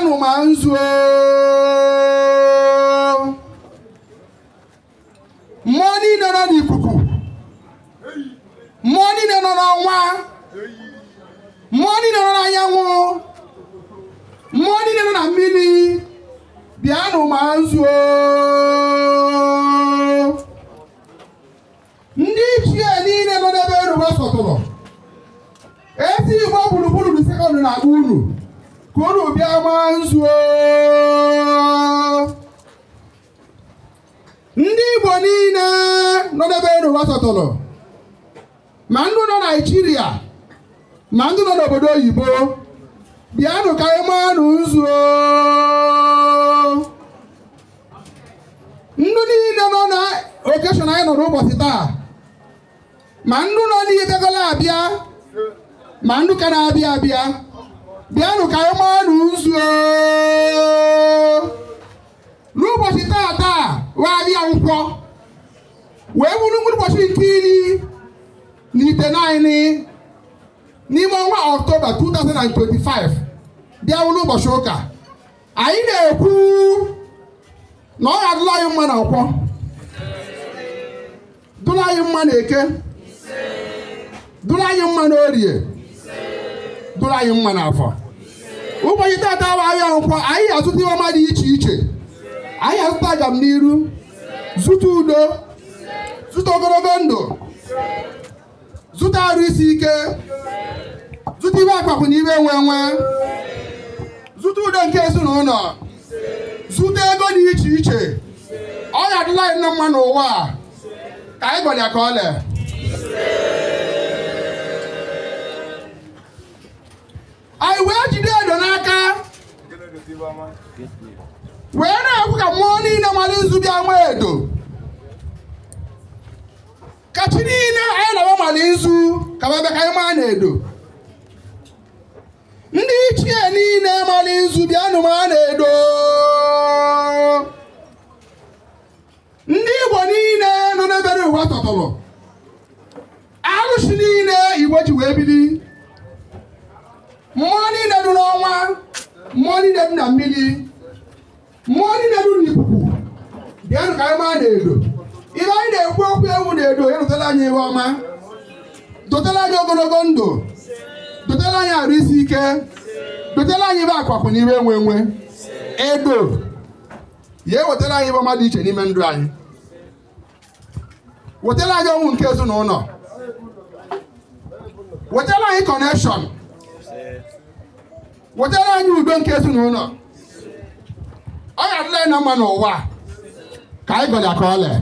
Bịanụ maa nzu o. Mmụọ niile nọ n'ikuku, mmụọ niile nọ n'ọnwa, mmụọ niile nọ n'anyanwụ, mmụọ niile nọ na mmiri, bịanụ maa nzu o. Ndị ichie niile nọ n'ebe ụwa sọtụrụ, ezi Igbo gburugburu the second na-akpọ unu ka unu bịa maa nzu o. Ndị Igbo niile nọ n'ebe ụwa sọtụrụ, ma ndị nọ Naịjirịa ma ndị nọ n'obodo oyibo, bịanụ ka anyị maanụ nzu o. Ndị niile nọ na occasion anyị nọ n'ụbọchị taa, ma ndị nọ n'ibegolo abịa ma ndị ka na-abịa abịa, bịanụ ka anyị maanụ nzu o. N'ụbọchị taa taa wee abịa nkwọ wee bụrụ mkpụrụ ụbọchị nke 19 n'ime ọnwa Ọktoba 2025, bịa wụrụ ụbọchị ụka, anyị na-ekwu na ọ ga-adụla anyị mma na nkwọ, dụla anyị mma na eke, dụla anyị mma na orie, dụla anyị mma na afọ. Ụbọchị tata wa ahịa nkwọ, anyị azụta ihe ọma dị iche iche. Anyị azụta agamniru, zụta udo, zụta ogologo ndụ, zụta arụ isi ike, zụta ibe akụ akụ na ibe enwe enwe, zụta udo nke ezinụlọ, zụta ego dị iche iche. Ọ ga-adịla anyị na mma n'ụwa a ka anyị gwara ya ka ọ lee. Anyị wee jide edo n'aka wee na-ekwu ka mmụọ niile mara nzu bịa nwee edo, ka chi niile anyị na mara nzu ka bịa ka anyị maa na edo. Ndị ichie niile mara nzu, bịanụ maa na edo. Ndị Igbo niile nọ n'ebe ụwa tọtọrọ, alụsị niile Igbo ji wee bili, mmụọ niile dị n'ọnwa, mmụọ niile dị na mmiri, mmụọ niile dị n'ikuku, bịanụ ka anyị maa na edo. Ihe anyị na-ekwu okwu ewu na edo ya dotara anyị ihe ọma, dotara anyị ogologo ndụ, dotara anyị arụ isi ike, dotara anyị ibe akụ akụ na ibe enwe enwe. Edo ya ewetara anyị ihe ọma dị iche n'ime ndụ anyị, wetara anyị ọṅụ nke ezinụlọ, wetara anyị connection, wetara anyị udo nke ezinụlọ. Ọ ga-adịla anyị na mma n'ụwa ka anyị gọrọ ya ka ọ lee.